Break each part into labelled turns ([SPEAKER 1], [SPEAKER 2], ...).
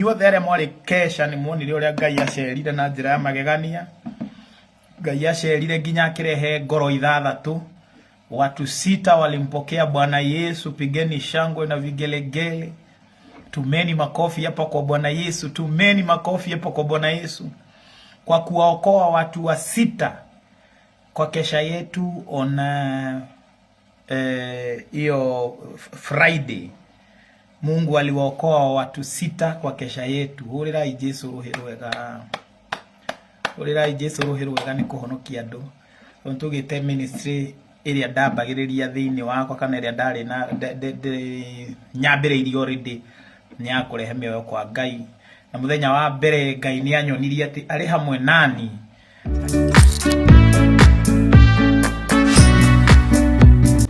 [SPEAKER 1] Inyuothe arĩa mwarĩ kesha nĩ muonire ũrĩa Ngai acerire na njĩra ya magegania. Ngai acerire nginya akĩrehe ngoro ithathatũ. Watu sita walimpokea Bwana Yesu. Pigeni shangwe na vigelegele, tumeni makofi hapa kwa Bwana Yesu, tumeni makofi hapa kwa Bwana Yesu kwa kuwaokoa watu wa sita kwa kesha yetu on hiyo Friday. Mungu aliwaokoa watu sita kwa kesha yetu. Hũrĩrai Jesu rũhĩ rwega, hũrĩrai Jesu rũhĩ rwega nĩ kũhonokia andũ. Tondũ tugĩte ministry ĩrĩa ndambagĩrĩria thĩinĩ wakwa kana ĩrĩa ndarĩ na nyambĩrĩirie already nĩ ya kũrehe mĩoyo kwa Ngai. Na mũthenya wa mbere Ngai nĩ anyonirie atĩ arĩ hamwe nani.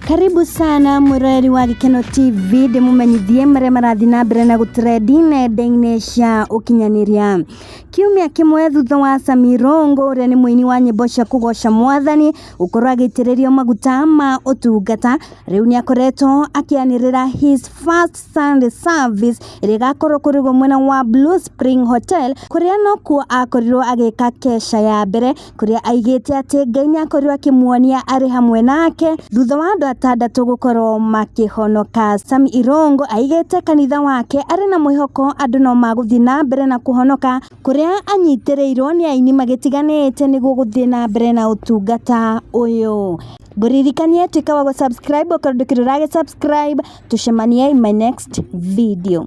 [SPEAKER 2] Karibu sana mwiroreri wa Gikeno TV ndimumenyithie maria marathi na mbere na gũtrendi nenda-inĩ cia ũkinyanĩria. Kiumia kĩmwe thutha wa Sammy Rongo ũrĩa nĩ mũini wa nyĩmbo cia kũgoca mwathani gũkorwo agĩitĩrĩrio maguta ma ũtungata, rĩu nĩ akoretwo akĩanĩrĩra his first Sunday service ĩrĩa ĩgakorwo kũrugwo mwena wa Blue Spring Hotel kũrĩa nokuo akorirwo agĩka kesha ya mbere kũrĩa aigĩte atĩ Ngai nĩ akorirwo akĩmuonia arĩ hamwe nake thutha wa andũ atandatũ gũkorwo makĩhonoka. Sammy Irungu aigĩte kanitha wake arĩ na mwĩhoko andũ no magũthiĩ na mbere na kũhonoka kũrĩa anyitĩrĩirwo nĩ aini magĩtiganĩte nĩguo gũthiĩ na mbere na ũtungata ũyũ. Ngũririkanie tuĩka wa gũ subscribe okorwo ndũkĩrĩ ũragĩ subscribe, tucemanie in my next video.